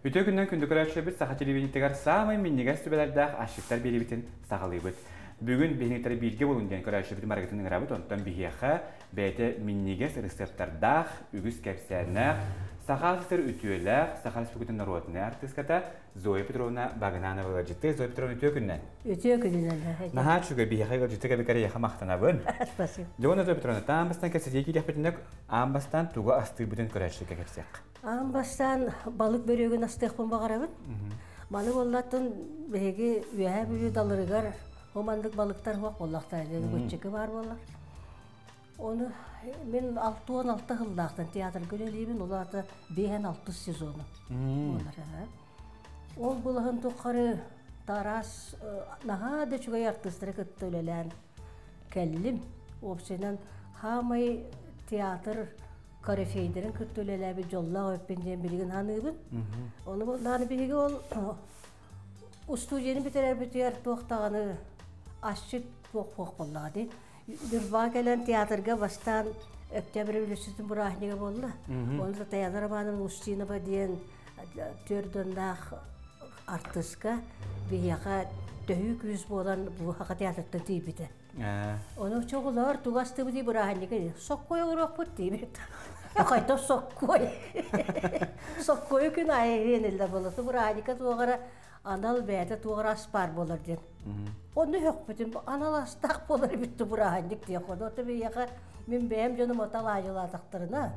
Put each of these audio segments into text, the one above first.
Үтүө күннэн күндү көрөөччүлэрбит, Саха телевидениетыгар саамай минньигэс сүбэлэрдээх асчыттар биэриибитин саҕалыыбыт. Бүгүн биһиги бииргэ булун диэн көрөөччүбүтүн барыгытын ыҥырабыт. Онтон биһиэхэ бэйэтэ минньигэс ырысыаптардаах, үгүс кэпсээннээх, Саха СССР үтүөлээх, Саха Республикатын норуотунай артыыската Зоя Петровна Багынанова ыалдьытты. Зоя Петровна, үтүө күннэн. Үтүө күнүнэн. Наһаа үчүгэй биһиэхэ ыалдьытты кэбикэр эйиэхэ махтанабын. Спасибо. Дьон Зоя Петровна, таан бастан кэпсэтии киириэхпитинэ, аан бастаан тугу астыырбытын көрөөччүгэ кэпсиэх. Аан бастаан балык бөрүөгүн астыахпын баҕарабын. Маны буоллаттын биһиги Үөһээ Бүлүү далырыгар хомандык балыктар хуох буоллахтар, гүччэки баар буоллар. Оны мен 66 сыллаахтан театрга үлэлиибин, ол аата 56 сезону буолар. Ол булаһын тухары Тарас наһаа да үчүгэй артыыстары кытта үлэлээн кэллим. Уопсайынан хаамай театр корифейдерин кытта үлэлээбит дьоллоох өппүн диэн билигин ханыыбын. Ону буллааны биһиги ол устудияны бүтэрэрбитигэр туох даҕаны асчыт туох буоллаҕа дии. Ньурбаҕа кэлэн театрга бастаан Өктөөп революциятын бырааһынньыга буолла. Оны Татьяна Романовна Устинова диэн төрдөннаах артыска биһиэхэ төһүү күүс буолан бу Саха театрыттан тиийбитэ. Ону чоҕулар тугастыбыт дии бырааһынньыга соккой оҥоруохпут диибит. Хайта соккой. Соккой күн айы иэниллэр буолла. Бырааһынньыкка туоҕара анал бэйэтэ туоҕара аспаар буолар диэн. Онну хөкпүтүм анал астаах буолар бүттү бырааһынньык диэн ходу. Ото биһиэхэ мин бэйэм дьонум отал аайылаатахтарына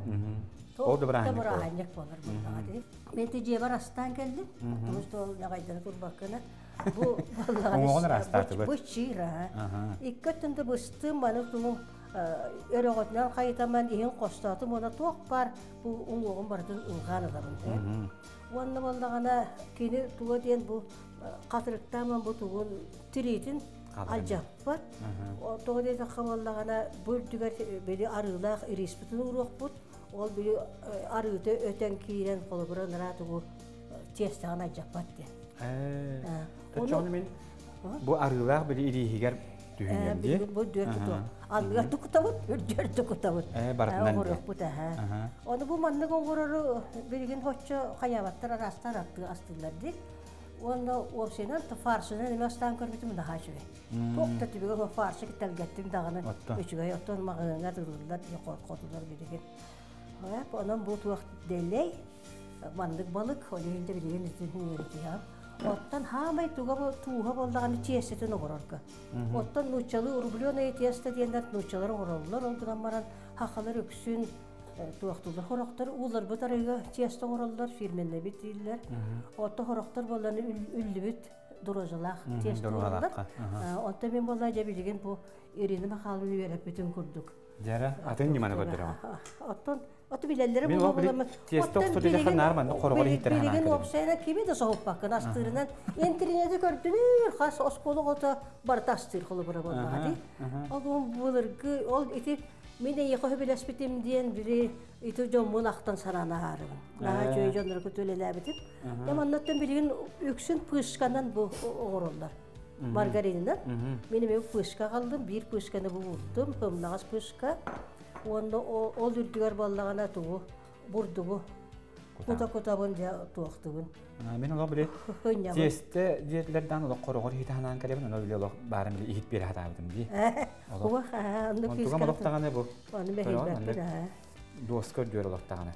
Ол да бырааһынньык бырааһынньык буолар буоллаҕа дии. Мен тижиэбэр астаан кэллим. Потому что ол ньаҕайдары турбаккына бу Оҥоҕун ыраастаатыбыт. Бу чиир. Икки өттүндэ быстым, маны туму өрөҕөтүнэн хайытаман иһин хостоотум, уона туох бар бу уҥуоҕун барытын ылҕаан ылабын. Уонна буоллаҕына кини туга диэн бу хатырыктааман бу тугун тириитин алдьаппат. Тоҕо диэтэххэ буоллаҕына бу үрдүгэр били арыылаах ириспитин уруохпут. Ол били арыыта өтөн киирэн холобура ынараа тугу тиэстэҕин алдьаппат диэн. Точону мен бу арыылаах били ирииһигэр түһүнүөм дии. Бу дүөрт туту. Анныгар тукутабыт, үрдүгэр тукутабыт. Барытынан. Оҥоруохпут аха. Ону бу маннык оҥорору билигин хоччо хайаабаттар араастар аттыы астыыллар дии. Уонна уопсайынан фаршынан эме астаан көрбүтүм наһаа үчүгэй. Туох да түбүгэ фаршы киттэлгэттим даҕаны үчүгэй оттон маҕаһыыҥҥа тылыллар хотулар билигин. Онон бу туох дэлэй маннык балык олүһүнде билигин үтүн үөрэтиһэм. Оттон хаамай туга тууһа буоллаҕына тиэстэтин оҥорорго. Оттон нууччалыы рубленое тесто диэннэр нууччалар оҥороллор, ол гынан баран хахалар үксүн туохтулар хорохтор ууларбыт арыыга тесто оҥороллор, фирменнэбит дииллэр. Отто хорохтор буолланы үллүбүт дорожалаах тесто оҥороллор. Оттон мен буолла дьэ билигин бу Ирина Михайловна үөрэппитин курдук. Дьара атын ньыманы көрдөрөҕүн. Оттон Оту билэллэри буолуолама. Тесто охсу наар манны хорогор иһиттер ханаан. Билигин уопсайына кими да соһуппаккын астыырынан интернети көрдүнүр хас оскуола оҕото барыта астыыр холобура буоллаҕа дии. Ол былыргы ол ити мин эйиэхэ билэспитим диэн били ити дьоммун ахтан санаан аһаарыбын. Наһаа үчүгэй дьоннорго төлелээбитим. Я маннаттан билигин үксүн пышканан бу оҕороллор. Маргаринынан. Мен эми пышка қалдым, биир пышканы бу хымнаҕас пышка. Уонна ол үрдүгэр буоллаҕына тугу бурдугу кута-кутабын дьэ туохтубун. Мен олох били тиэстэ диэтилэрдаан олох хороҕор иһит ханаан кэлэбин, ону били олох баарын били иһит биэрэ хатаабытым дии. Уох, оннук Онтугам олох даҕаны бу. Ону бэһийбэппин. Дуоска үрдүгэр олох даҕаны.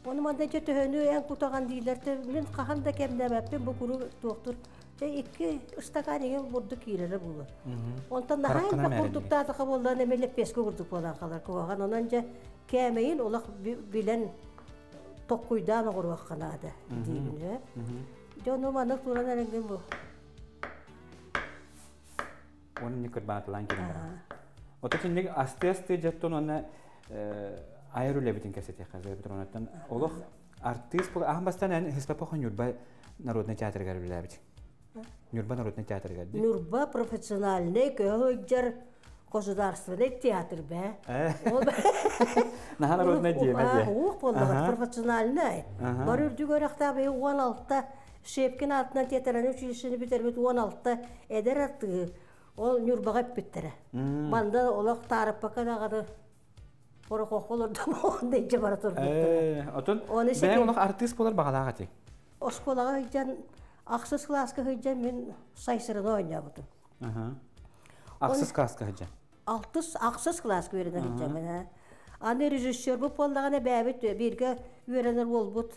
Ону манна дьэ төһөнү эн кутаҕан дииллэр, мин хаһан да кэмнэмэппин бу куру туохтур. Дьэ икки ыстакаан иҥин бурдук киирэрэ буолар. Онтон наһаа элбэх бурдуктаатаха буоллаан эмэ лэппиэскэ курдук буолан халар куһаҕан. Онон дьэ кээмэйин олох билэн токкуйдаан оҕоруохха наада диибин. Дьэ ону маннык туран эрэнгин бу. Оны не кырбаатылаан кэлин баран. Ото кинник асты-асты жаттон онна айыр үлэбитин кэсэтиэххэ Петровнаттан олох артыыс бол ахан бастан эн Хыспапа Нюрба народный театрыгар үлэлээбит. Нюрба народный театрыгар ди. Нюрба профессиональный көһөйдер государственный театр бэ. Наха народный диэме ди. Уох боллаҕа профессиональный. Бар үрдүгөр ахтаабы 16 Шепкин атынан театраны училищени бүтербит 16 эдер артыгы ол Нюрбаға эппиттере. Манда олох таарыппака даҕаны порохохолордом дейже бара турбуттара. Отон бэйэҥ олох артыыс болар баҕалаах ати. Оскуолаҕа сылдьан, ахсыс кылааска сылдьан мин Сайсырыны оонньообутум. Ахсыс кылааска сылдьан? Алтыс, ахсыс кылааска үөрэнэ сылдьаммын. Аны режиссербут буоллаҕына бэйэбит бииргэ үөрэнэр уолбут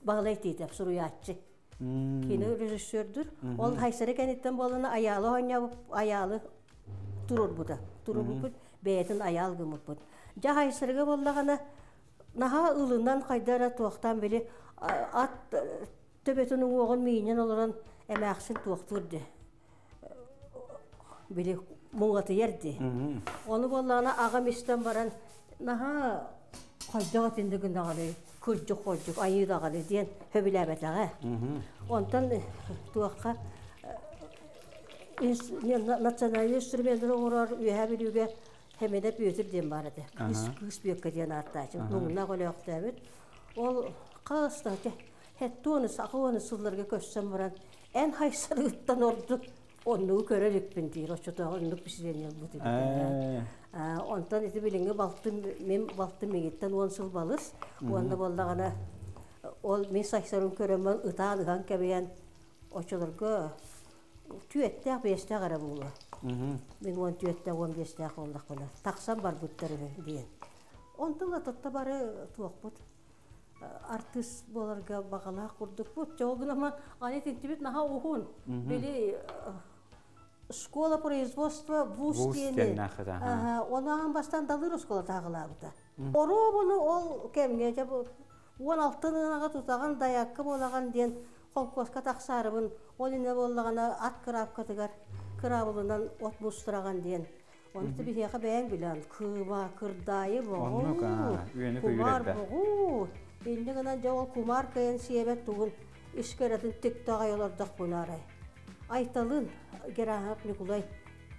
Баһылай Тиитэп суруйааччы. Кини режиссердүр. Ол Хайсары кэнниттэн буоллаҕына Айаалы оонньообут, Айаалы туруорбута. Туруорбуппут, бэйэтин Айаал гыммыппыт. Дьэ Хайсарыга буоллаҕына наһаа ылынан хайда эрэ туохтаан били ат төбөтүн уҥуоҕун миинэн олорон эмээхсин туохтуур дии. Били муҥатыйар дии. Ону буоллаҕына аҕам истэн баран наһаа хайдах итинник гынаҕыный, кырдьык-хордьук айыы даҕаны диэн сөбүлээбэтэҕэ. Онтон туохха национальный инструменнары оҥорор Үөһээ Бүлүүгэ Хэмэнэ Петр диэн баар этэ. Кыыс, кыыс Бүөккэ диэн ааттааччы. Муҥнаах өлөөхтөөбүт. Ол хас да хеттуону сахуону сылларга көрсөн баран эн хайсарыыттан ордук оннугу көрө иликпин диир. Оччотооҕу оннук впечатление ылбыт эбит. Онтон ити билиҥҥи балтым, мин балтым миигиттэн 10 сыл балыс. Уонна буоллаҕына ол мин сайсарын көрөммөн ытаан ыһан кэбиһэн оччолорго түөттээх биэстээх эрэ буолуо. Мин 14-тээх 15-тээх буоллахпына тахсан барбыттар үһү диэн. Онтон ататта бары туохпут артыыс буоларга баҕалаах курдукпут. Чэ ол гынан аны итинтибит наһаа уһун. Били школа производства вуз диэни ону аан бастаан Далыр оскуола тааҕылаабыта. Оруобуну ол кэмҥэ дьэ бу 16 ынаҕа тутаҕын дайаакка буолаҕын диэн холкуоска тахсаарыбын ол иннэ буоллаҕына ат кыраапкатыгар кыраабылынан от мустураҕын диэн Ону биһиэхэ бэйэҥ билэн кыыма, кырдаайы боҕуу, кумаар боҕуу. Инньэ гынан дьэ ол кумаар кыайан сиэбэт тугун искэрэтин тиктаҕай олордохпуна арай. Айталын Герахов Ньукулай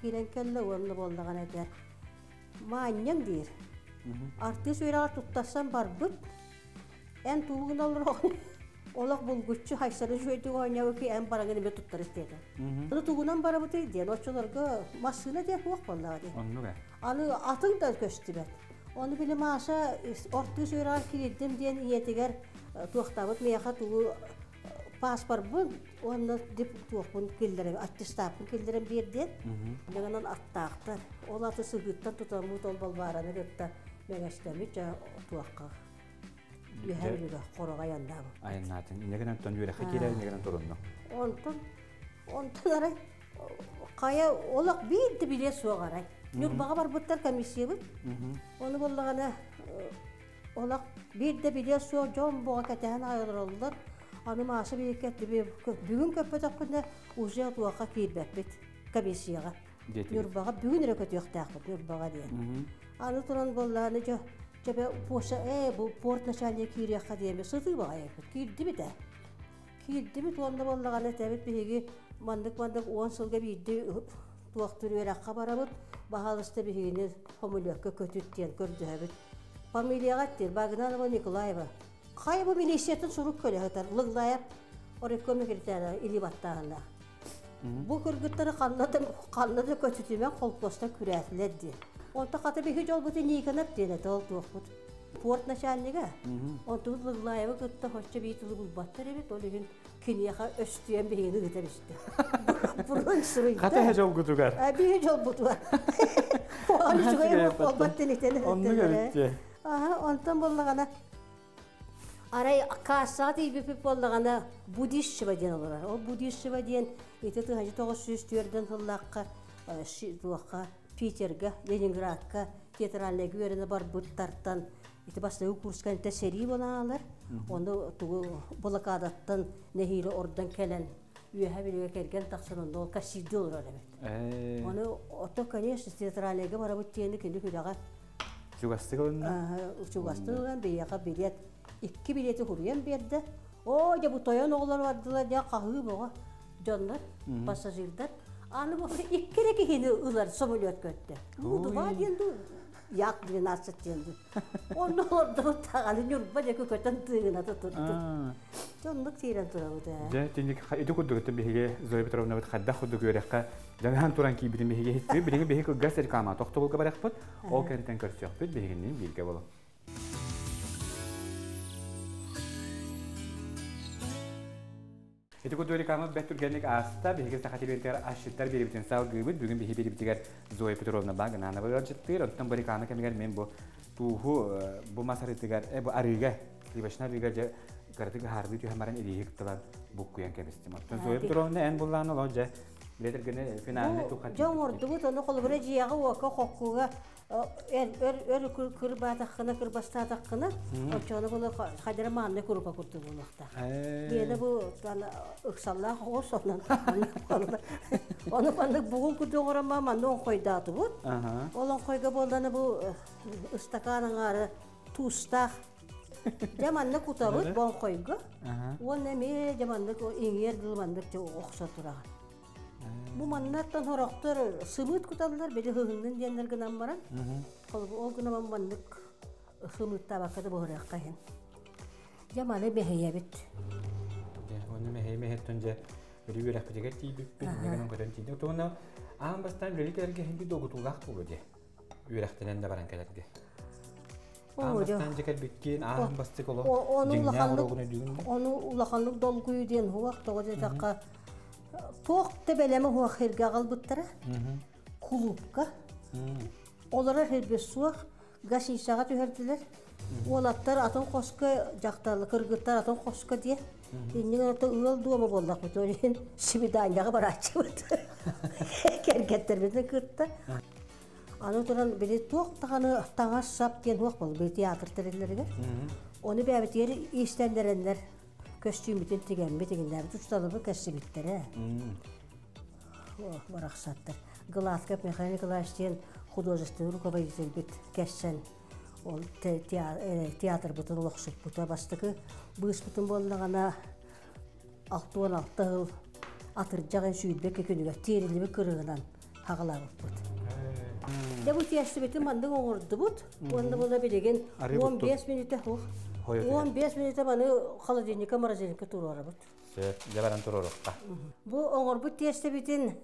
киирэн кэллэ уонна буоллаҕына этэр. Маанньаҥ диир. Артыыс үөрэҕэр туттарсан барбыт. Эн тугу гына олороҕун? Олох булгуччу хайсары үчүгэйдик оонньообут эн бараҥын эмиэ туттарыс диэтэ. Аны тугунан барабытый диэн оччолорго массыына диэн суох буоллаҕа дии. Оннук ээ. Аны атын да көстүбэт. Ону били Маша ортуу сүрэҕэр киирдим диэн ийэтигэр туохтаабыт миэхэ тугу паспорбун уонна дип туохпун киллэрэн аттестаппын киллэрэн биэр диэн. Дьаҥанан аттаахтар. Ол аты сыһыыттан тутаммыт ол балбаараны кытта мэҥэстэммит дьэ туохха Үөһээ Бүлүүгэ хороҕо айаннаабыт. Айаннаатын. Инньэ гынан онтон үөрэххэ киирэр, инньэ гынан турунну. Онтон онтон арай хайа олох биир да билиэ суох арай. Ньурбаҕа барбыттар комиссиябыт. Ону буоллаҕына олох биир да билиэ суох дьон буоҕа кэтэһэн аҕай олороллор. Аны Маша биһикки бүгүн көппөтөхпүнэ уже туохха киирбэппит комиссияҕа. Ньурбаҕа бүгүн эрэ көтүөхтээхпит Ньурбаҕа диэн. Аны туран буоллаҕына дьэ Чэбэ Поша ээ бу порт начальник киириэххэ диэми сытыы баҕайыппыт киирдибит ээ. Киирдибит уонна буоллаҕына этэбит биһиги маннык-маннык 10 сылга биирдэ туохтуур үөрэххэ барабыт, баһаалыста биһигини хомулүөккэ көтүт диэн көрдөһөбүт. Фамилияҕа эттир Багданова Николаева. Хайа бу милициятын сурук көлө сытар Лыглаев оройком секретаря илии баттааһыннаах. Бу кыргыттары ханна да ханна да көтүтүмэн холкуостан күрээтилэр диэн. Онто хата биһи дьолбут Никонов диэн этэ ол туохпут. Порт начальнига. Онтубут Лыглаевы кытта хоччо биир тылы булбаттар эбит, ол иһин киниэхэ өстүйэн биһигини ыыта түстэ. Бурун суруйда. Хата эһэ дьолгутугар. Биһи дьолбутугар. Ол үчүгэй буолбат тилитен. Оннук эбит. Аха, онтон буоллаҕына Арай кассаҕа тиийбиппит буоллаҕына Будищева диэн олорор. Ол Будищева диэн ити 1904 сыллаахха туохха Питерга, Ленинградка театральнайга үөрэнэ барбыттартан ити бастакы курска итэ сэрии буолан Ону тугу блокадаттан нэһиилэ ордон кэлэн үөһэ билигэ кэргэн тахсан онно ол кассирдыы олорор эбит. Ону ото конечно театральнайга барабыт диэни кини күрэҕэ Чугастык ылынна? Чугастык ылан биһиэхэ билиэт, икки билиэти хуруйан биэрдэ. Оо, дьэ бу тойон оҕолор бардылар дьэ хаһыы боҕо дьоннор, пассажирдар. Аны бу икки эрэ киһини ылар самолет көттө. Мудуба диэн дуу, Як 12 диэн дуу. Онно олордубут даҕаны Ньурба диэки көтөн тыыгыната турду. Дьоннук киирэн турабыт ээ. Дьэ, итинник ити курдук ити биһиги Зоя Петровнабыт хайдах курдук үөрэххэ дьаныһан туран киирбитин биһиги иһиттибит. Билигин биһиги кылгас реклама тохтобулга барыахпыт. Ол кэнниттэн көрсүөхпүт, биһигинниин бииргэ буолуҥ. Ити курдук реклама бэрт түргэнник ааста. Биһиги Саха телевизорыгар асчыттар биэрибитин салгыыбыт. Бүгүн биһи биэрибитигэр Зоя Петровна Багананова ыалдьыттыыр. Оттон бу реклама кэмигэр мен бу тууһу бу мас арыытыгар, бу арыыга, сливочнай арыыга дьэ кыратык ыһаардыы түһэн баран илииһи кытталан буккуйан кэбистим. Оттон Зоя Петровна эн буллаан олоо дьэ билетергини финальный тухан. Дьэ оҥордубут, ону холобура дьиэҕэ уокка хоккуга өр өр өр кырбаатаххына кырбастаатаххына оччоҕуна була хадара мааннай курупа курдук буолуохтаах. Биэнэ бу ыксаллаах оҕус онон ону маннык бугул курдук оҥоромма манна оҥхойдоотубут. Ол оҥхойго буоллана бу ыстакаан аҥаара туустаах. Дьэ манна кутабыт боҥхойго уонна эмиэ дьэ маннык иҥиэр дылы маннык охсо тураҕын. Бу маннаттан сорохтор сымыыт куталлар, били ыһыҥнын диэннэр гынан баран, ол гынан маннык сымыыттаабакка да буһарыахха иһин. Дьэ маны мэһийэбит. Дьэ, уонна мэһэй мэһэттэн дьэ били үөрэхпитигэр тиийбиппит, инньэ гынан көтөн тиийдик. Тугуна аан бастаан үлэлии кэлэргэ иһин догутуулаах буолуо дии. Үөрэхтэнэн да баран кэлэргэ. Аан бастаан дьэ кэлбиккин, аан бастык олох дьиҥнээх уруогун өйдүүгүн. Ону улаханнык долгуйуу диэн хуах тоҕо диэтэххэ туох да бэлэмэ суох сиргэ аҕалбыттара. Кулуупка. Олорор сирбит суох. Гостиницаҕа түһэрдилэр. Уолаттар атын хоско, дьахталлар, кыргыттар атын хоско диye. Иннин ото ыал дуома буоллахпыт, ол иһин свиданияҕа барааччыбыт. Кэргэттэрбитин кытта. Аны туран били туох даҕаны таҥас-сап диэн суох буолла, били театр тэриллэригэр. Ону бэйэбитигэр иистэннэрэннэр көстүүммүтүн тигэммит, игиннээбит учууталыбыт кэссибиттэрэ. Барахсаттар. Гладков Михаил Николаевич диэн художественный руководительбит кэссэн ол театрбытын олохсуппута. Бастакы быыспытын буоллаҕына 66 сыл атырдьах 22 күнүгэр тиэриллибит кырыгынан хаҕалаабыппыт. Дьэ бу тиэстибитин маннык оҥордубут. Уонна була билигин 15 мүнүүтэ 15 мүнүүтэ маны холодильникка морозильникка туруорабыт. Сөп, дьэ баран туруоруохха. Бу оҥорбут тиэстэбитин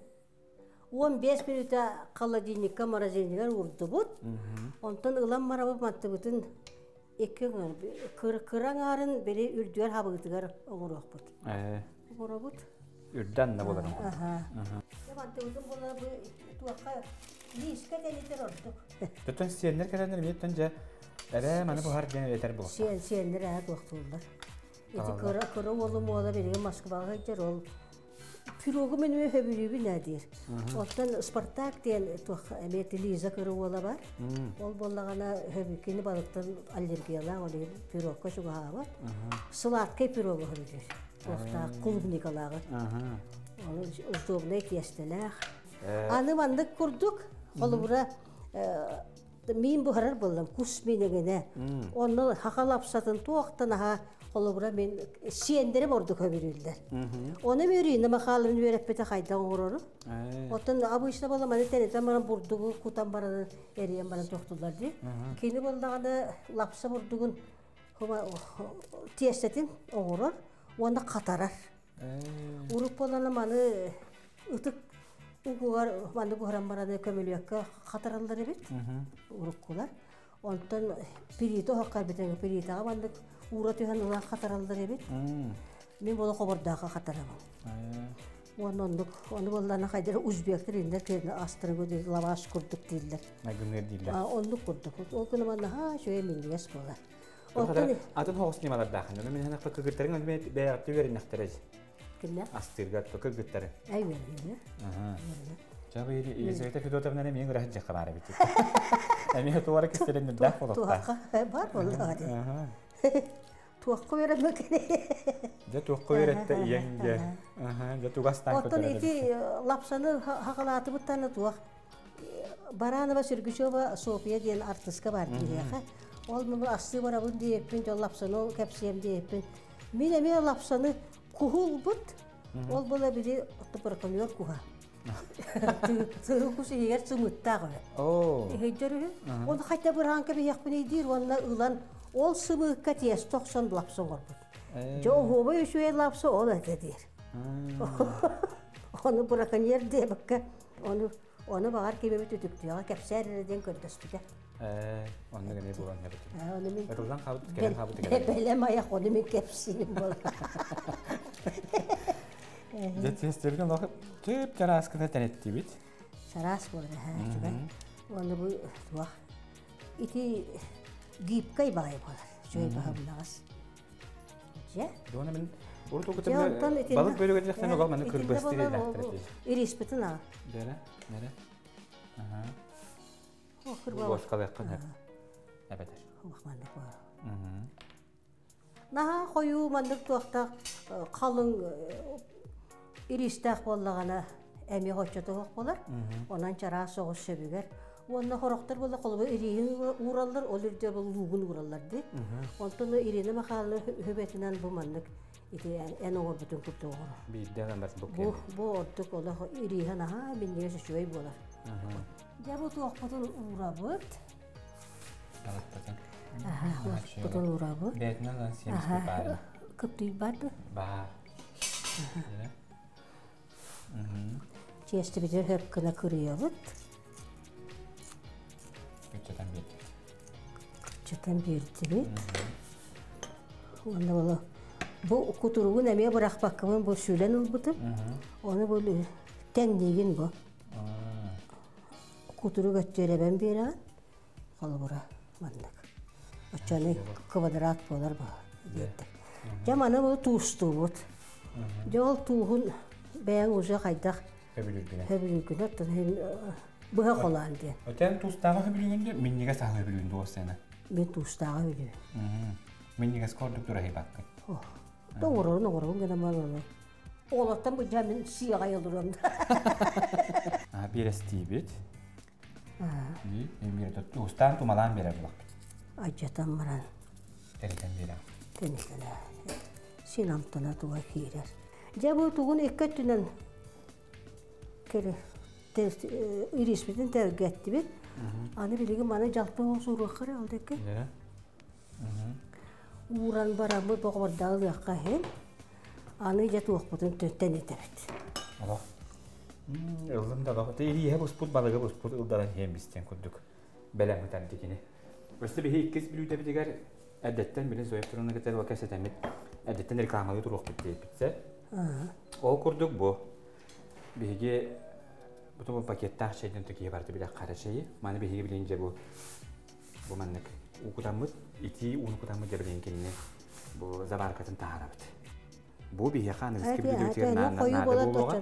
15 мүнүүтэ холодильникка морозильнигар уурдубут. Онтон ылан барабыт мантыбытын икки кыра аҥаарын били үрдүгэр хабыытыгар оҥоруохпут. Оҥоробут. Үрдэ анна буоларын курдук. Мантыбытын буола бу туохха лиискэ тэнитэр ордук. Төттөн сиэннэр кэлэннэр эмиэттэн дьэ эбээ маны буһар диэн этэр буолла. Сиэн сиэннэр ээ туохтууллар. Ити кыра кыра уолум уола билигин Москваҕа сылдьар ол пирогу мен өһөбүлүүбүн ээ диир. Оттон Спартак диэн туох эмиэ Лиза кыра уола бар. Ол буоллаҕына өһөбүккини балыктан аллергиялаах ол иһин пирогка чугаһаабат. Сладкай пирогу өһөбүлүүр. Туохтаах клубникалааҕы. Ону сдобнай тиэстэлээх. Аны маннык курдук холобура миин буһарар буоллам кус миинэгинэ. Онно хаха лапсатын туохтан аха холобура мин сиэндэрим ордук көбүрүүллэр. Оны Мөрүүнэ Михайловна үөрэппитэ хайдах оҥорору. Оттон обычно буолла маны тэнитэн баран бурдугу кутан баран эрийэн баран тохтулар дии. Кини буоллаҕына лапса бурдугун тиэстэтин оҥорор уонна хатарар. Урут буоллаҕына маны ытык угугар маннык уһаран баран көмүлүөккэ хатараллар эбит уруккулар. Онтон пириитэ оһоххо эбитэ пириитэҕэ маннык уура түһэн ылан хатараллар эбит. Мин буола хобордооххо хатарабын. Уонна оннук ону буоллаҕына хайдах узбектар иннэр кэлин астарыгы лаваш курдук дииллэр. Майгынныыр дииллэр. Оннук курдук. Ол күнү манна наһаа үчүгэй минньигэс буолар. Оттон атын хоҕус ньымалардаахын. Ону мин ханахта кыргыттарыҥ аны бэйэҕиттэн үөрэннэхтэрэ. Кимнэ? Астыырга кыргыттары. Ай үөрэннэ. Чабы Елизавета Федотовна эмиэ ыраах дьахха баар эбит. Эмиэ туора кистэлэннэрдээх болуохтаах. Туохха бар буоллаҕа дии. Туохха үөрэммэт Дьэ туохха үөрэттэ ийэҥ дьэ. Дьэ тугастаан Оттон ити лапсаны хаҕалаатыбыттан туох Баранова Сергучева Софья диэн артыска бар диэхэ. Ол муну астыы барабын диэппин, дьон лапсаны кэпсиэм диэппин. Мин эмиэ лапсаны куһулбут. Ол була били браконьер куһа. Тыһы кус иһигэр сымыттаах үһү. Иһийдэр үһү. Оны хайта быраан кэбиһиэхпиний диир уонна ылан ол сымыыкка тиэстэ охсон лапса оҥорбут. Дьэ оһуобай үчүгэй лапса ол этэ диир. Ону браконьер диэбэккэ ону ону баҕар кимэбит үтүктүөҕэ кэпсээр эрэ диэн көрдөспүтэ. Оннук эмиэ буолан эбит. Ону мин Ытыллан хаалбыт, кэлэн хаалбыт кэлэн. Бэлэм айах ону мин кэпсиим буолла. Дьэ тиэстэбитин олох чып чарааскына тэнэттибит. Чараас буолар үчүгэй. Уонна бу туох ити гибкай баҕайы буолар. Үчүгэй баһыллаҕас. Дьэ. Дуона мин урут укутум балык бөлүгэр дьахтан олох маны кырбастыр элэхтэр. Ириспитин аа. Дэрэ, дэрэ. Аха. Буоскалыаххын сөп. Эбэтэр. Маннык буолар. Наһаа хойуу маннык туохтаах халыҥ ириистээх буоллаҕына эмиэ хоччото суох буолар. Онон чараас соҕус сөбүгэр. Уонна хорохтор буолла холобур ирииһин уураллар, ол үрдэ бу луугун уураллар дии. Онтон Ирина Михайловна үһүбэтинэн бу маннык ити эн оҥорбутун курдук оҥорор. Биирдэ ылан барсан бу Бу ордук олох ирииһэ наһаа минньигэс үчүгэй буолар. Дьэ бу туохпутун уурабыт. Балыкпытын. Балыкпытын уурабыт. Бэйэтинэн ылан сиэмэспит баар. Кыптыйбат да? Баар. Тиэстибитин хөп гына кырыйабыт. Кыччатан биэрдибит. Кыччатан биэрдибит. Уонна була бу кутуругун эмиэ бырахпаккабын бу сүлэн ылбытым. Ону бу тэҥниигин бу. Кутурук өттүөрэбэн биэрэҕин. Холобура маннык. Оччону квадрат буолар бу диэттик. Дьэ маны бу туустуубут. Дьэ ол тууһун бэйэҥ уже хайдах Хөбүлүүргүнэ. Хөбүлүүргүнэ быһа холоон диэн. Отен туустааҕы хөбүлүүгүн дүү минньигэс аһы хөбүлүүн дуо сена? Мин туустааҕы хөбүлүүн. Минньигэс курдук тураһыйбаккын. Оҥорорун оҥорорун гына маланы. Оҕолортон быдьа мин сиэҕэй олоруом. Биэрэстиибит. Устаан тумалаан биэрэр булахпыт. Айдьатан баран. Тэритэн биэрэр. Тэнитэн. Син амтана туга киирэр. Дьэ бу тугун икки өттүнэн кere ириспитин тэлгэттибит. Аны билигин маны дьалты суруоххара алдыкы. Ууран бараммыт боҕордоҕу ылыахха иһин, аны дьэ туохпутун тэнитэбит. Олох. Ыллым да олох. Ирииһэ буспут, балыгы буспут ылдаран иһэн бистен курдук. Бэлэм ытар дикини. Өссө биһи иккис бүлүүдэбитигэр эрдэттэн били Зоя Петровна кытары ол кэпсэтэммит эрдэттэн рекламалыы туруохпут диэбитсэ. Ол курдук бу биһиги бу пакеттаах чэйдэн киһи барыта билэр хара чэйи. Маны биһиги билин дьэ бу Бу маннык уу кутаммыт, итии ууну кутаммыт дьэбилин кинини бу заваркатын таһаарабыт. Бу биһиэхэ аныгыскы бүлүүтүгэр наада буолуоҕа.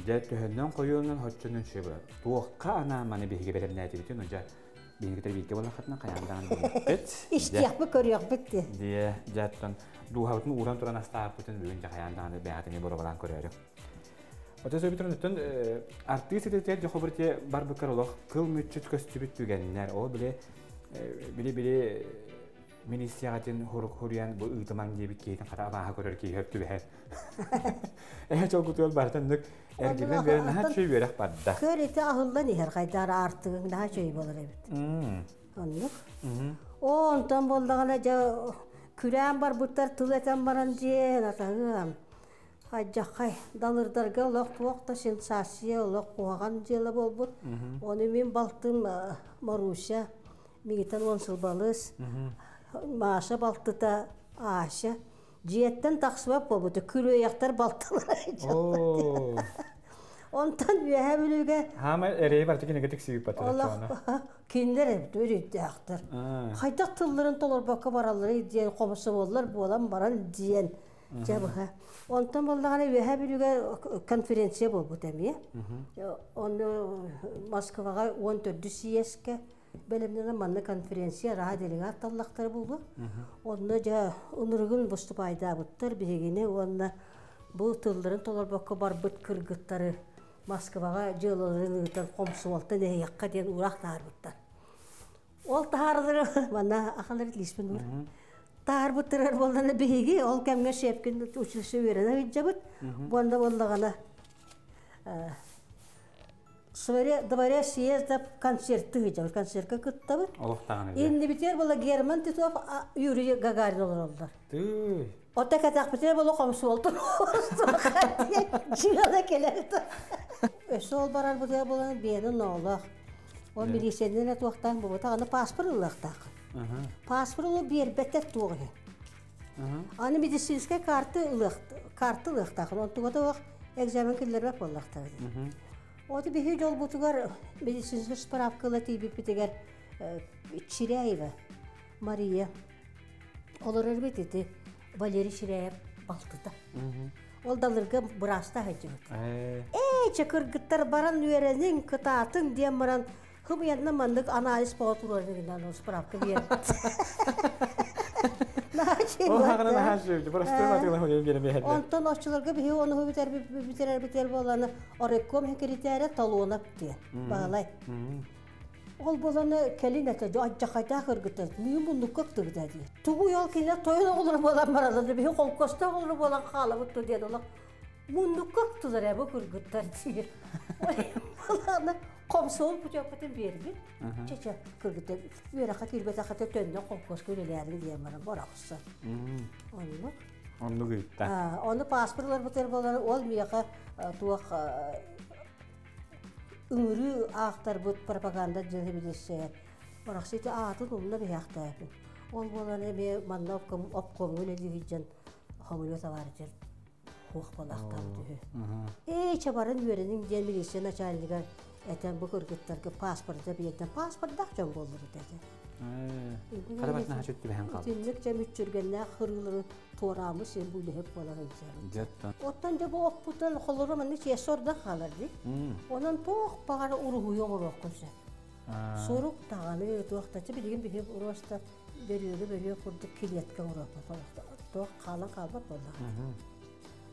Дьэ төһөннөн хойуонан хоччонон үчүгэй буолар. Туохха анаан маны биһиги бэлэмнээтибитин дьэ биһиги бииргэ буоллаххытына хайаан даҕаны билиэхпит. Истиэхпит, көрүөхпүт дии. Дьэ, дьэ оттон дууһабытын ууран туран астаабыппытын бүгүн дьэ хайаан даҕаны бэйэҕитини боруобалаан көрөөрү. Оттон сөбүтүн оттон артыыс идэтигэр дьохобур те барбыккар олох кыл мүччүт көстүбүт түгэннэр. Ол били били били милиссияҕытын хуруйан бу ыытымаҥ диэбит киһитин хата абааһы көрөр киһи хөп түбэһэр. Эһэ чолгутугар барытын нүк эргиллэн биэрэн наһаа чүй үөрэх барда. Көр ити аһыллан иһэр хайдаар аартыгыҥ наһаа чөй болар эбит. Оннук. Оо, онтон буоллаҕына дьэ күрээн барбыттар тыл этэн баран дьиэн атаһыам. Хайдьаххай, далырдарга олох туох да сенсация, олох куһаҕан дьыала буолбут. Ону мин балтым Маруся, мигитэн уон сыл балыс, Маша балтыта Ася дьиэттэн тахсыбат буолбута, күрүөйэхтэр балтылара. Онтон Үөһээ Бүлүүгэ Хаама эрэйи барыта кинигэ тиксибит олох кинилэр эбит өрүйдээхтэр. Хайдах тылларын толорбокко баралларый диэн хомсомоллор буолан баран диэн Дьэ быһа. Онтон буоллаҕына Үөһээ Бүлүүгэ конференция буолбут эмиэ. Ону Москваҕа 14 съезкэ бэлэмнэнэн манна конференция араһа делегат таллахтара буолуо. Онно дьэ ынырыгын выступайдаабыттар биһигини уонна бу тылларын толорбокко барбыт кыргыттары Москваҕа дьыалаларын ыытан хомсуолтан эһиэххэ диэн уураах таһаарбыттар. Ол таһааралары манна ахалар лиспин ур. Таһаарбыттарыгар буоллаҕына биһиги ол кэмҥэ Шепкин училище үөрэнэ сылдьабыт. Уонна буоллаҕына дворе съезда концерты сылдьабыт, концертка кыттабыт. Олохтааҕын Иннибитигэр буола Герман Титов, Юрий Гагарин олороллор. Тыый. Ота кэтэхпитигэр буола хомсуолтун дьыала кэлэр. Өссө ол барарбытыгар буолан биэни ноолоох. Ол милициянан туохтаан буолбатах, аны паспорт ылыахтаах. Паспорт ылы биэрбэттэр туох иһин. Аны медицинскэй карта ылыахтаахын, онтуга да экзамен киллэрбэт буоллахтара. Оты биһи дьолбутугар медицинскэй справка ыла тиийбиппитигэр Чиряева Мария олорор бит ити Валерий Чиряев балтыта. Ол далырга бырааста сылдьыбыт. Ээ, чакыргыттар баран үөрэниҥ, кытаатыҥ диэн баран хымыйанна маннык анализ поҕотуруорунан справка биэрбит. Онтон оччолорго биһи ону бүтэрэр бүтэр буоланы оройком секретаря Талонов диэн баһылай. Ол буоланы кэлин этэ адьахайдаах ыргыта миин муннукка ыктыбыта дии. Тугу ол кинилэр тойон оҕолоро буолан бараллар биһи холкуостаах оҕолоро буолан хаалабыт ту диэн олох муннукка ыктылар ээ бу кыргыттар диир. Буоланы комсомол путевкатын биэрбит. Чэ-чэ кыргыттар үөрэххэ киирбэтэххэ төннөн холкуоска үлэлээриҥ диэн баран борохсор. Оннук. Оннук ыытта. Ону паспорт ыларбытыгар буолар ол миэхэ туох ыҥырыы аахтарбыт пропаганда дьэһибилиссэйэр. Барахсыты аатын умна биһээхтээпин. Ол буолан эмиэ манна обкомҥа үлэлии сылдьан хомуйа товарищер хуох буолаахтаабыт үһү. Ээ, чэ баран үөрэниҥ диэн милиция начальнигар этэн бу кыргыттарга паспорта биэрдэн паспордаах дьон буоллубут этэ. Хара басына хачыт түбэһэн хаалбыт. Итинник дьэ мүччүргэннээх хырыылары туораамы син бу үлэһит буола сылдьабыт. Оттон дьэ бу оппутан холору манна чиэсэ ордон хаалар дии. Онон туох баҕар уруһуйу оҥоруоххун сөп. Сурук даҕаны туох да билигин биһи просто бөрүөгү бөрүө курдук килиэткэ оҥоруохпут туох хаалан хаалбат буоллаҕа.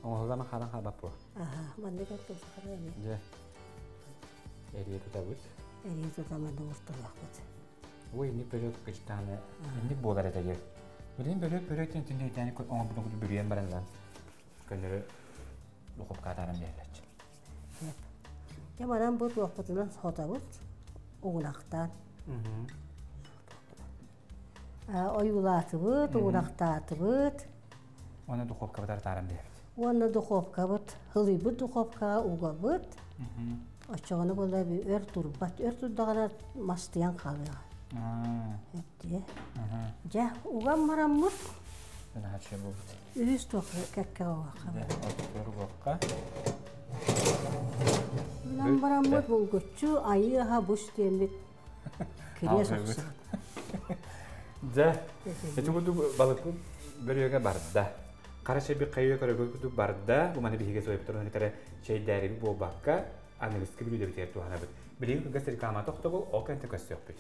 Оҥоһуллама хаалан хаалбат буо. Аха, маннык тутахара эмиэ. Дьэ. Эрийэ тутабыт. Эрийэ тутаман оҥортолоохпут. Ой, инник бөрүөк кычтааны инник буолар этэ дии. Билигин бөрүөк бөрүөк диэн түннүктээни оҥорбутун курдук бүрүйэн баран ылан көннөрү духовка атааран биэрэллэр. Дьэ манан бу туохпутунан сотобут, угунахтаан. Ойуулаатыбыт, угунахтаатыбыт. Уонна духовкабыт атааран биэрэбит. Уонна духовкабыт, ылыйбыт духовкаҕа угабыт. Оччоҕуна буолла өр турбат. Өр турдаҕына мастыйан хаалыаҕа. Эптиэ. Дьэ, уган бараммыт. Үһүс туох кэккэ уохха. Уохха. Уган бараммыт булгуччу айыы аһа бус диэммит кириэс охсубут. Дьэ, ити курдук балыкпыт бөрүөгэ барда. Хара чэйбит хайыы көрөгө курдук барда. Бу маны биһиги суойбуттар кытары чэйдээриби буолбакка, аныгыскы бүлүүдэбитигэр туһанабыт. Билигин кылгас реклама тохтобул, ол кэнтэ көстүөхпүт.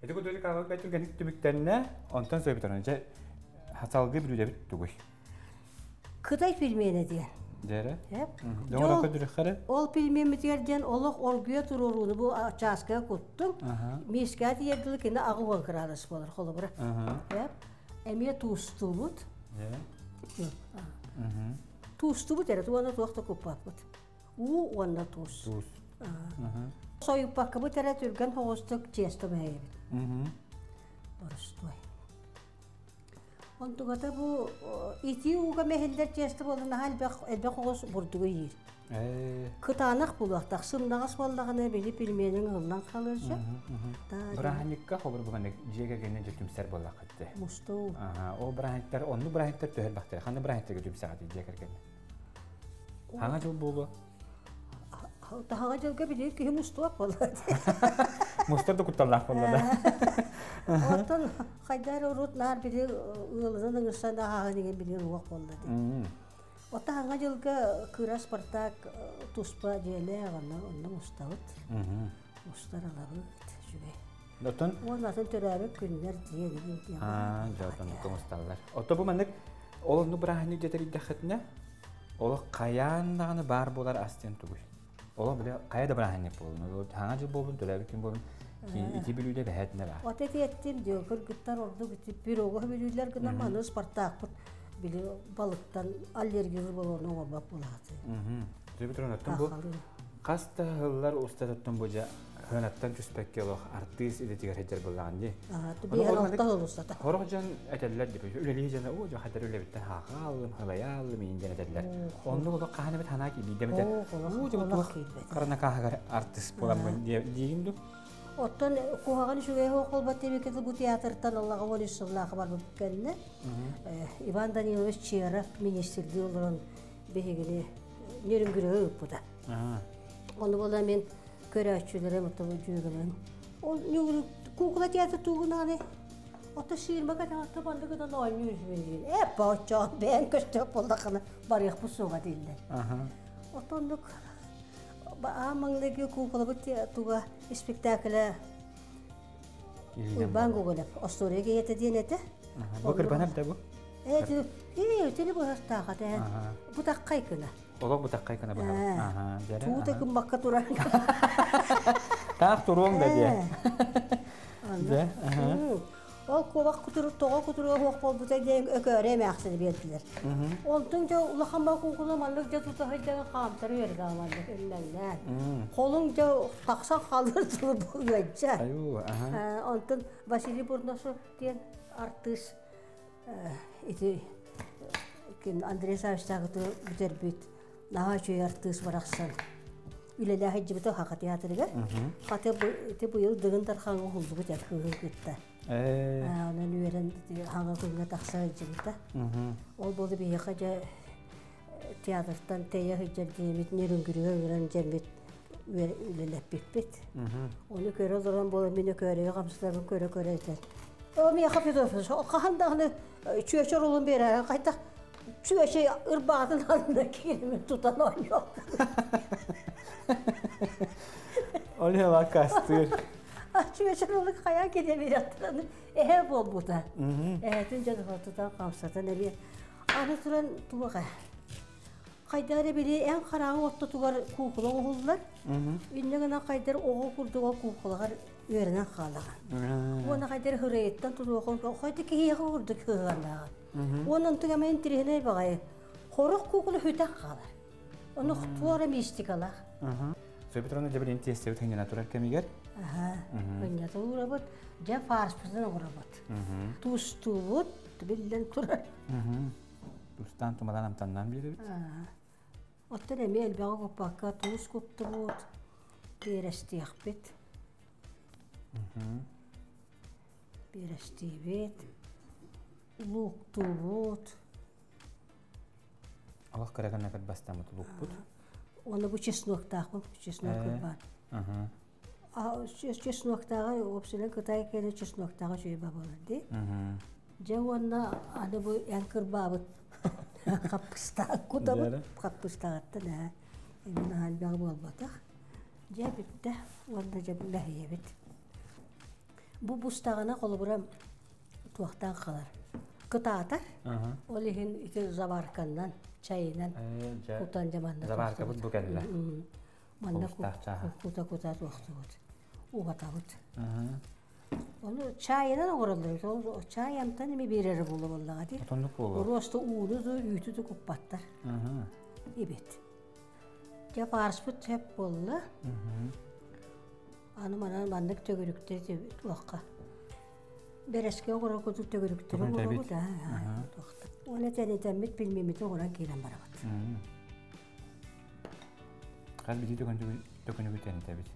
Ити курдук реклама түргэнник түмүктэннэ, онтон суойбуттар дьэ салгыы бүлүүдэбит тугуй? Кытай пельмени диэн. Дьэрэ? Ол пельменмитигэр диэн олох оргуйа туруорууну бу чааскыга куттуҥ. Миискэ тиийэр дылы кини 80 градус буолар холобура. Эмиэ туустуубут. Туустубут эрэ уонна туох да куппаппыт. Уу уонна туус. Туус. Сойуппаккабыт эрэ түргэн соҕустук тесто бэйэбит. Боростуой. Онтугата бу итии ууга мэһиллэр тесто буолан наһаа элбэх элбэх оҕус бурдугу иир. Кытаанах буолуохтаах, сымнаҕас буоллаҕына били пельмениҥ ыллан хаалыар сөп. Бырааһынньыкка холобур бу дьиэ кэргэнинэн дьэ түмсэр буоллаххыт дии. Мустуу. Ол бырааһынньыктар, оннук бырааһынньыктар төһө элбэхтэр? Ханна бырааһынньыктарга түмсэҕитий дьиэ кэргэнинэн? Хаҥа дьыл буолуо? Таһаҕа дьылга билигин киһи мустуох буолла. Мустар да кутталлаах буолла да. Оттон хайдаар урут наар били ыалынан ыҥырсан ааһан иҥэн билигин уох буолла дии. Оттон хаҥа дьылга кыра Спартак туспа дьиэлээх онно онно мустабыт. Мустар алабыт үчүгэй. Оттон Уонна атын төрөөбүт күннэр диэн диэн. Аа, дьэ оттон мусталлар. Отто бу маннык ол оннук бырааһынньык дьэ тэрийдэххитинэ олох хайаан даҕаны баар буолар ас диэн тугуй? Олох били хайа да бырааһынньык буолун, хаҥа дьыл буолун, төлөөбүт күн буолун, ити бүлүүдэ бэһээтинэ баар. От эти эттим дио кыргыттар ордук ити пирогу бүлүүлэр гынан маны Спартакпыт били балыктан аллергия болону оҥорбот буолааты. Төбүтүрэн бу хас да сыллар устатыттан бу дьэ хыанаттан түспэккэ олох артыыс идэтигэр сылдьар буоллаҕын дии. Хорох дьон этэллэр дип үлэлии дьон оо дьэ хатар үлэбиттэн хааллым, халайааллым иин диэн этэллэр. Оннук олох хаһан эбит санаа киирбит эмитэ. Уу дьэ туох карана кааһыгар артыыс буоламмын диигин ду? Оттон куһаҕан үчүгэй суох буолбат диэбиккэ бу театртан Аллаҕа 13 сыллаах барбыт кэннэ Иван Данилович Черов министрдии олорон биһигини Нөрүнгүрүгэ ыыппыта. Ону буола мен көрөөччүлэрим оттон дьүөгэлэрим ол куукула театр тугунааны Ото сиирмэ кэтэҕэккэ баллыгынан оонньуу үһүбүн ээ боочоон бэйэҥ көстөөх буоллаххына барыахпыт суоҕа дииллэр. Отоннук аан маҥнайгы куукулабыт туга испектаклэ Уйбаан Гоголев «Остуоруйа киһитэ» диэн этэ. Бу кырбанар да бу? Ээ, тили быһастаах этэ. Бутаххай гына. Олох бутаххай гына быһабыт. Туута гыммакка турар. Таах туруоҥ да диэ. Дьэ, Ол куобах кутурук тоҕо кутуруга суох буолбута диэн өкөөрө эмээхсини биэрдилэр. Онтун дьэ улахан бакуукуна маннык дьэ тута сылдьан хаамтары үөрдэ маннык үллэҥнээн. Холуҥ дьэ тахсан хаалыр тылы ыадьа. Онтон Василий Бурнашев диэн артыыс ити ким Андрей Савичтаагыты бүтэрбит наһаа үчүгэй артыыс барахсан үлэлээх сылдьыбыта Саха театрыгар. Хата ити быйыл Дыгын Дархаҥҥа уһуллубут эр кыыһын кытта. Онон үөрэн хаҥа күҥҥэ тахса сылдьыбыта. Ол буолу биһиэхэ дьэ театртан тэйэ сылдьар диэмит Нерүнгүрүгэ ыҥыран дьэммит үлэлэппиппит. Ону көрө олорон буолан мин өкөөрөйө хамсатарбын көрө-көрө этэр. О, миэхэ Федотович, хаһан даҕаны чүөчэ орулун биэрэр, хайдах чүөчэ ырбаатын анна кииримин тутан оонньуох. Ол иһин аккаастыыр. Чүөчэ орулун хайаан киирэ биэрэр эһэ буолбута. Эһэтин дьон тутан хамсатан эбиэ. Аны туран туох Хайда эрэ били эн хараҥа ортотугар куукула оҥоһуллар. Инньэ гынан хайдар оҕо курдук ол куукулаҕар үөрэнэн хаалаҕын. Уонна хайдар хырайыттан тутуохун хайда киһиэхэ курдук кыһыаннааҕын. Уонна онтук эмэ интириэһинэй баҕайы. Хорох куукула хүтэх хаалар. Ону туора мистикалаах. Сөбүтүраны дьэ билин тиэстэбит хынньана турар кэмигэр. Аха. Хынньата уурабыт, дьэ фарспытын оҥоробут. Туустуубут, биллэн турар. Тустаан тумалаан амтаннаан биэрэбит. Оттон эмиэ элбэҕи куппакка туус куттубут, биэрэстиэхпит. Биэрэстиибит, лууктуубут. Олох кыра гына кырбастаммыт луукпут. Уонна бу чесноктаахпын, чеснок кырбаан. Чесноктааҕы уопсайынан Кытай кэлэ чесноктааҕы үчүгэй бабалар дии. Дьэ уонна аны бу эн кырбаабыт хаппыстаах кутабыт хаппыстааҕыттан ээ именно элбэҕи буолбатах. Дьэ бүттэ уонна дьэ мэһийэбит. Бу бустаҕына холобура туохтаан халар кытаатар. Ол иһин ити заварканнан чайынан кутан дьэ манна Заваркабыт бу кэллэ. Манна кута-кута туохтубут, угатабыт. Ону чаайынан оҥороллор. Ол чаай амтан эми биэрэрэ буолла буоллаҕа дии. Отоннук буолуо. Оруоста ууну да, үүтү да куппаттар. Ибит. Дьэ фаршпыт сөп буолла. Аны манан маннык төгүрүктэр туохха. Бэрэскэ оҥорор курдук төгүрүктэри оҥоробут. Уонна тэнитэммит пельмеммитин оҥорон киирэн барабыт. Хас биирдии төкүнүгү тэнитэбит.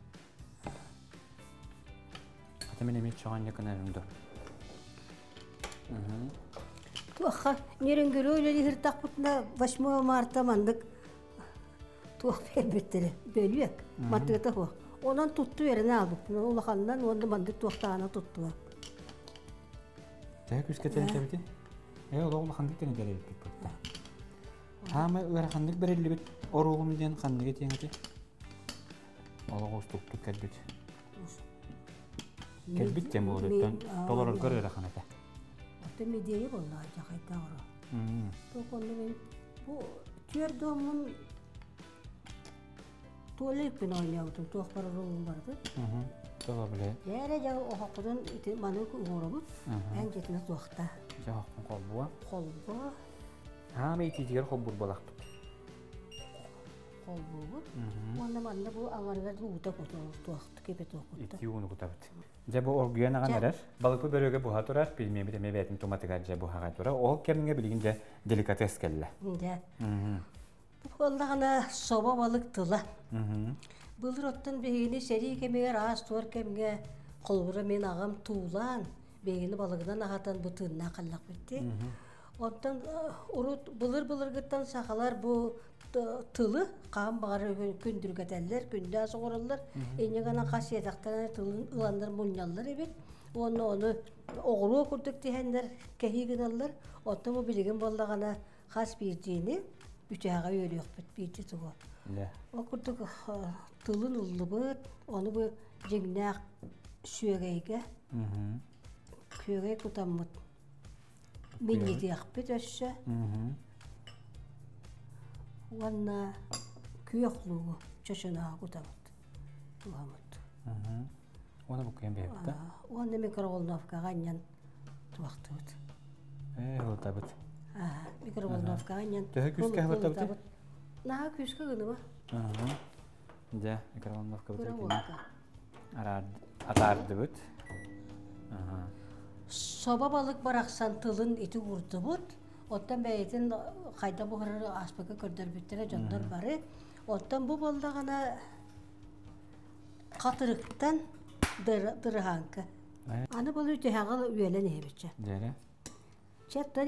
Хата мин эмиэ чоҕонньо гынарым дуо? Туохха нерүнгүрү үлэлиһиртахпытына 8 марта маннык туох биэрбиттэрэ бөлүөк мантыгата суох. Онон тутту үөрэнэ аалбыппын улаханынан уонна маннык туохтаана туттуга. Төһө күүскэ тэнитэбитий? Ээ, олох улаханнык тэнитэр эбиппит бутта. Хаамай ыараханнык бэриллибит оруолум диэн ханныгы этиэҥ этэй? Олох уустуктук кэлбит. Кэлбит диэн буолуттан толороргор ыарахан этэ. Оттон медиа буолла дьахайда оро. Туох онно мен бу түөр доммун туалет күн оонньообутум туох бар оруолум барбыт. Тоҕо билэ. Дьээрэ дьэ оһохпутун ити маны уҥоробут. Эн дьиэтинэ туохта. Дьэ оһохпун холбуа. Холбуа. Хаама итиитигэр холбуур буолахпыт. Холбуубут. Уонна манна бу аҥарыгар уута туохтук кипяток кутта. Итии ууну кутабыт. Дьэ бу оргуйан аҕан эрэр. Балыкпыт бөрүөгэ буһа турар, пельмеммит эмиэ бэйэтин туматыгар дьэ буһаҕай турар. Ол кэмҥэ билигин дьэ деликатес кэллэ. Дьэ. Бу буоллаҕына собо балык тыла. Былыр оттон биһигини сэрии кэмигэр аас-туор кэмҥэ холобура мин аҕам туулаан, биһигини балыгынан аһатан бу тыыннаах халлахпыт дии. Оттон урут былыр-былыргыттан сахалар бу тылы хаан баҕарар күндүргэтэллэр, күндү ас оҥороллор. Инньэ гынан хас сиэтэхтэринэ тылын ыланнар мунньаллар эбит. Уонна ону оҕуруо курдук тиһэннэр кэһии гыналлар. Оттон бу билигин буоллаҕына хас биирдиини үтүөҕэ үөрүөхпүт биирдии тугу. Ол курдук тылын ыллыбыт, ону бу дьиҥнээх сүөгэйгэ күөгэй кутаммыт минньитиэхпит өссө уонна күөх луугу чочунаа кутабыт туһамыт. Уонна буккуйан биһэбит да? Уонна микроволновкаҕа анньан туохтубут. Ээ, ылытабыт. Микроволновкаҕа анньан Төһө күүскэ ылытабыт? Наһаа күүскэ гыныма. Дьэ, микроволновкабыт атаардыбыт. Собо балык барахсан тылын ити уурдубут. Оттон бэйэтин хайда буһарары ааспыкка көрдөрбүттэрэ дьоннор бары. Оттон бу буоллаҕына хатырыктан дырыһааҥкы. Аны бұл үтүһэҕэ үөлэн иһэбитчэ. Дьэрэ. Чэттэн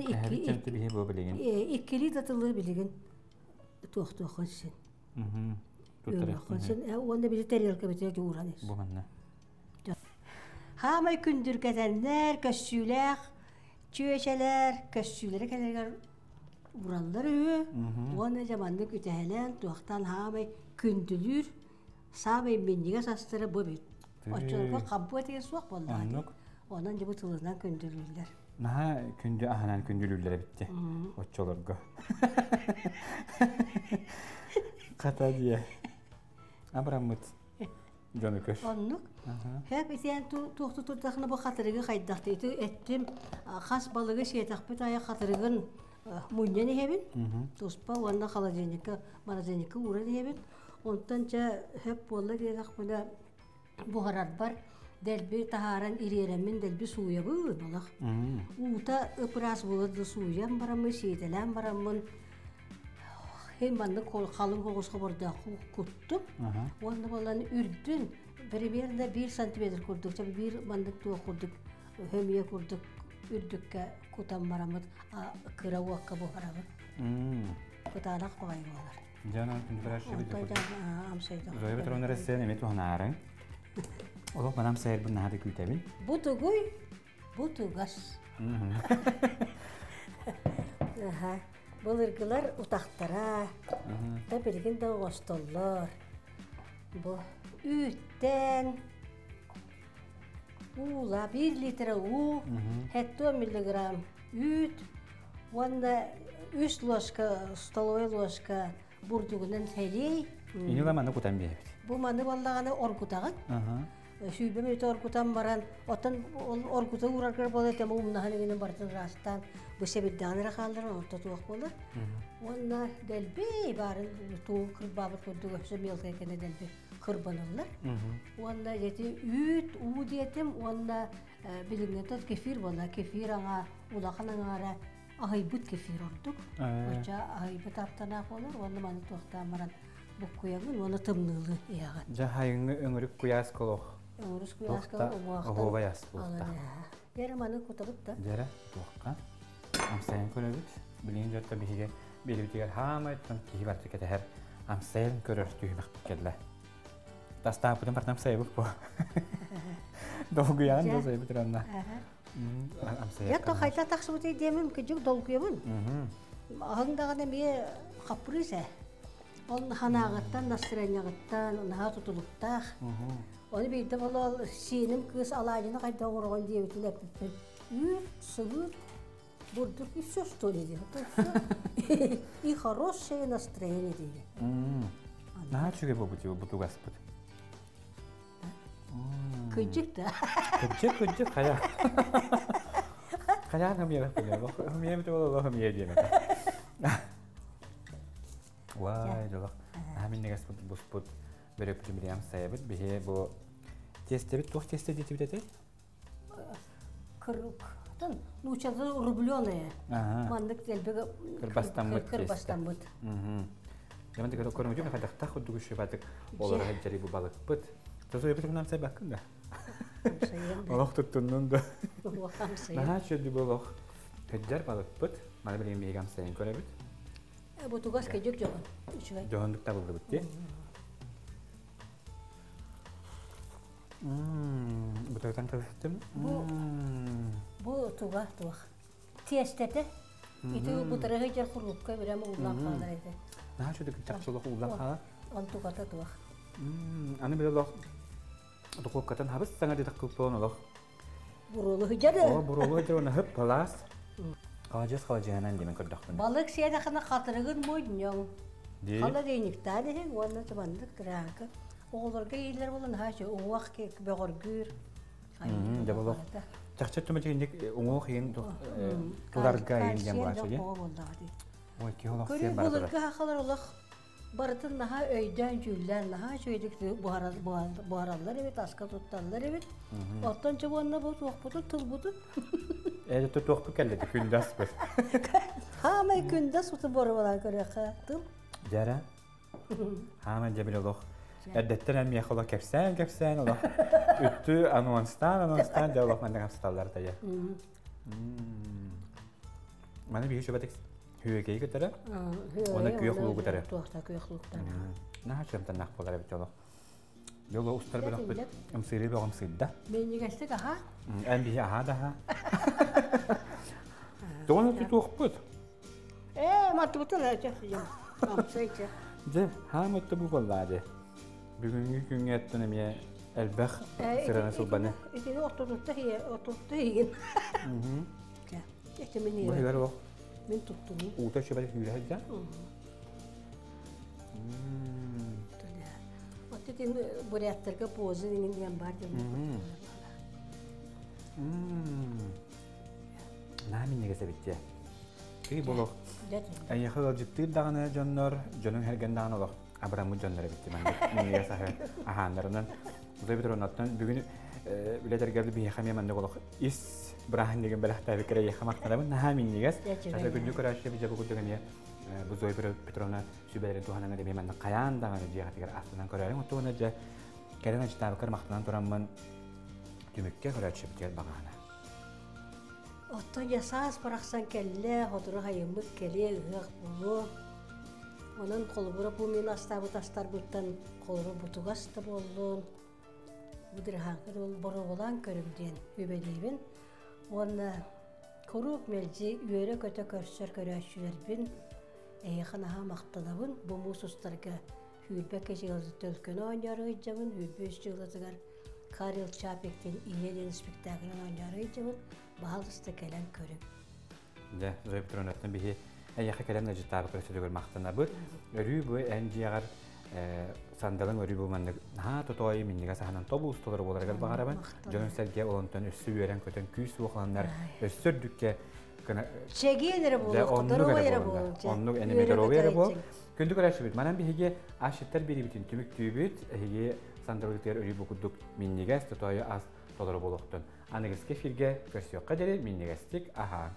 иккилии да тылы билигин туохтуоххун син. Үөрүөххүн син. Уонна били тарелка битэ ууран ис. Бу манна. Хаамай күндүргэтэннэр, көссүүлээх чүөчэлэр, көссүүлэри кэлэригэр ураллар үһү. Уонна дьэ маннык үтэһэлээн туохтан хаамай күндүлүүр саамай минньигэс астара бу эбит. Оччолорго хампы этигэ суох буоллаҕа. Онон дьэ бу тылынан күндүлүүллэр. Наһаа күндү аһынан күндүлүүллэр эбитти оччолорго. Хата дьиэ. Абыраммыт дьону көр. Оннук. Хэп итиэн туохту турдахына бу хатырыгы хайдахты ити эттим хас балыгы сиэтэхпит айа хатырыгын мунньан иһэбин. Туспа уонна холодильникка, морозильникка ууран иһэбин. Онтон чэ хөп буолла диэтэхпинэ буһарарбар дэлби таһааран ириэрэммин дэлби сууйабын олох. Уута ып-ыраас буолар да сууйан бараммын, сиэтэлээн бараммын хин маннык халыҥ хоҕус хобордоох куттум. Уонна болан үрдүн примерно 1 сантиметр курдук, биир маннык туох курдук хөмүйэ курдук үрдүккэ кутан бараммыт кыра уокка буһарабыт. Кытаанах баҕайы буолар. Дьон Зоя Петровна Россия эми туһанаарын. Олох манам сайырбын наһаа күүтэбин. Бу тугуй? Бу тугас. Былыргылар утахтара, та билигин да оҥостоллор. Бу үүттэн уула 1 литр уу, 70 миллиграмм үүт уонна 3 ложка, столовая ложка бурдугунан сэлиэй. Ини маны кутан биэбит. Бу маны баллаҕаны оргутаҕын. Сүүбэ мүнүүтэ оргутан баран, оттон оргута уураргар буола тема умнаһан иҥинэн барытын ыраастаан бу сэбирдэҕин эрэ хаалларан орто туох буолар. Уонна дэлби баарын туу кырбаабыт курдук өссө мелкай кэнэ дэлби кырбаналлар. Уонна эти үүт, уу диэтим уонна билиҥҥитэ кефир буолла. Кефир аҥа улахан аҥаара аһыйбыт кефир ордук. Оччо аһыйбыт аптанаах буолар уонна маны туохтаан баран буккуйабын уонна тымныылы иһэҕин. Дьэ хайыҥҥы өҥүрүк куйаас колох. Өҥүрүк куйаас колох уҥуохтан. Оһуобай ас буолта. Дьэрэ маны кутабыт да. Дьэрэ туохха? Амсайан көрөбүт. Билигин дьотто биһиги биэрибитигэр хаамайттан киһи барыта кэтэһэр амсайан көрөр түһүмэхпит кэллэ. Тастааппытын барытын амсайабыт бу. Долгуйаҕын да сайбыт ыранна. Я то хайта тахсыбыт диэмим кыдьык долгуйабын. Аһын даҕаны эмиэ хаппырыыс ээ. Ол ханааҕыттан, настырыанньаҕыттан наһаа тутулуктаах. Оны биирдэ болол сиэним кыыс алаадьыны хайда оҥороҕун диэбитин эппиппин. Үүт, сыбыт, бурдук и все что ли диэн. И хорошее настроение диэн. Наһаа үчүгэй буолбут бутугаспыт. Кыдьык да. Кыдьык, кыдьык, хайа. Хайаан хымыйа хымыйа. Хымыйа бит ол хымыйа диэн этэ. Уай, дьолох. Аха миннэгес буспут бөрөппүтүн билиам сайабыт. Биһи бу тестэбит туох тесте диэтибит этэй? Кырык. Нууччалыы рубленые. Маннык дэлбэг кырбастаммыт. Кырбастаммыт. Яман дигер көрөҥү дьүм хадахтах курдук үшүбатык олор хаджари бу балыкпыт. Тозо өбүт гынан сайбаккын да. Олох туттуннун да. Наһаа чөдү бу олох. Хаджар балыкпыт. Маны билигин биһиги амсайын көрөбүт. Бутугас кедьик дьоһун. Үчүгэй. Дьоһундук табыллыбыт дии. Бутугатан кыбыстым. Бу бу туга туох. Тиэстэтэ. Ити бутарыһы жер хурукка бирем уулан хаалар этэ. Наһаа чөдүк чахчылых уулан хаалар. Онтугата туох. Аны бile олох духуопкатын хабыс саҥа дитах кылпон олох. Буруолу хыдьары. О, буруолу хыдьары уонна хып палаас. Халадьыс халадьыһынан диэн көрдөхпүн. Балык сиэдэхина хатырыгын мунньоҥ. Холодильниктаан иһин уонна туманнык тыраанка. Оҕолорго ииллэр буолан хаачы уҥуох бөҕөргүүр. Дьэ болох. Чахчы түмэтигинник уҥуох иин туларга иин диэн буолааччы дии. Ой, киһи олох сиэн бара турар. Былыргы хахалар олох барытын наһаа өйдөөн-дьүүллээн, наһаа үчүгэйдик буһараллар эбит, аска тутталлар эбит. Оттон чобуонна бу туохпутун, тылбутун. Ээ, туохпут кэллэ күндэ аспыт. Хаамай күндэ суту боруобалаан көрүөххэ тыл. Дьэрэ. Хаамай дьэбил олох. Эрдэттэн эн миэхэ олох кэпсээн-кэпсээн олох. Үттү анонстаан-анонстаан дьэ олох манна хамсаталлар тайа. Маны биһи шөбэтик Хүөкэйи кытары уонна күөх луугу кытары. Туохта күөх лууктан. Наһаа чымтаннаах буолар эбит олох. Дьоло устар бөлөхпүт ымсыырыы бөҕөм сыйда. Минньигэстик аха. Эн биһи аһаа да аһаа. Тоҕо тутуохпут? Ээ, маттыбытын өтө. Амсайча. Дьэ, хаам өттө бу буоллаа дьэ. Бүгүҥҥү күҥҥэ өттөн эмиэ элбэх сыраны сылбаны. Итини ортотутта хие, ортотутта хигин. Эти мин Бу иһигэр олох Мин туттунум. Уута үчүгэй сүүрэ сылдьар. Вот этим буряттарга позы деген диэн бар диэн. Наһаа минньигэс эбит дьэ. Кый болох. Эйиэхэ ыалдьыттыыр даҕаны дьоннор, дьонуҥ хэргэн даҕаны олох абыраммыт дьоннор эбит минньигэс аһы аһааннарынан. Зоя Петровнаттан бүгүн үлэтэргэр биһиэхэ эмиэ маннык олох ис бырааһынньыгын бэлэхтээбиккэр эйиэхэ махтанабын. Наһаа минньигэс. Аса күндү көрөөччү бу дьэ курдук эмиэ бу Зоя Петровна сүбэлэрин туһанан эмиэ маннык хайаан даҕаны дьиэҕитигэр астынан көрөөрүҥ. Оттугуна дьэ кэлэн ачытаабыккар махтанан тураммын түмүккэ көрөөччүбүтүгэр баҕаана. Оттон дьэ саас барахсан кэллэ, сотору хайыммыт кэлиэ, ыһыах буолуо. Онон холобура бу мин астаабыт астарбыттан холобура бутугас да буоллун, быдырыһааҥкы да боруобалаан көрүҥ диэн үбэлиибин. Уонна куруук мэлдьи үөрэ-көтө көрсөр көрөөччүлэрбин эһиэхэ наһаа махтанабын. Бу муус устарга Сүүрбэ кэчигэлити төлкөнү оонньоору сылдьабын, 23 дьылатыгар Карел Чапектин Ийэ диэн спектаклын оонньоору сылдьабын, баһаалыста кэлэн көрүҥ. Дьэ, Зоя Петровнаттан биһи эйиэхэ кэлэн ыалдьыттаабыт көрсүлүгэр махтанабыт. Өрүү бу эн дьиэҕэр сандалыҥ өрүү бу маннык наһаа тотоойу минньигэс аһынан тобус толору буоларыгар баҕарабын. Дьонун-сэргэ олонтон өссө үөрэн-көтөн күүс уохланнар өссө үрдүккэ Чэгиэн эрэ буолуохха, доруобай эрэ буолуҥ. Оннук энеми доруобай эрэ буол. Күндү көрөөччүбүт, манан биһиги асчыттар биэриибитин түмүктүүбүт. Эһиги сандалыгытыгар өрүү бу курдук минньигэс, тотоойу ас толору буолуохтун. Аныгыскы эфиргэ көрсүөххэ диэри минньигэстик аһаан.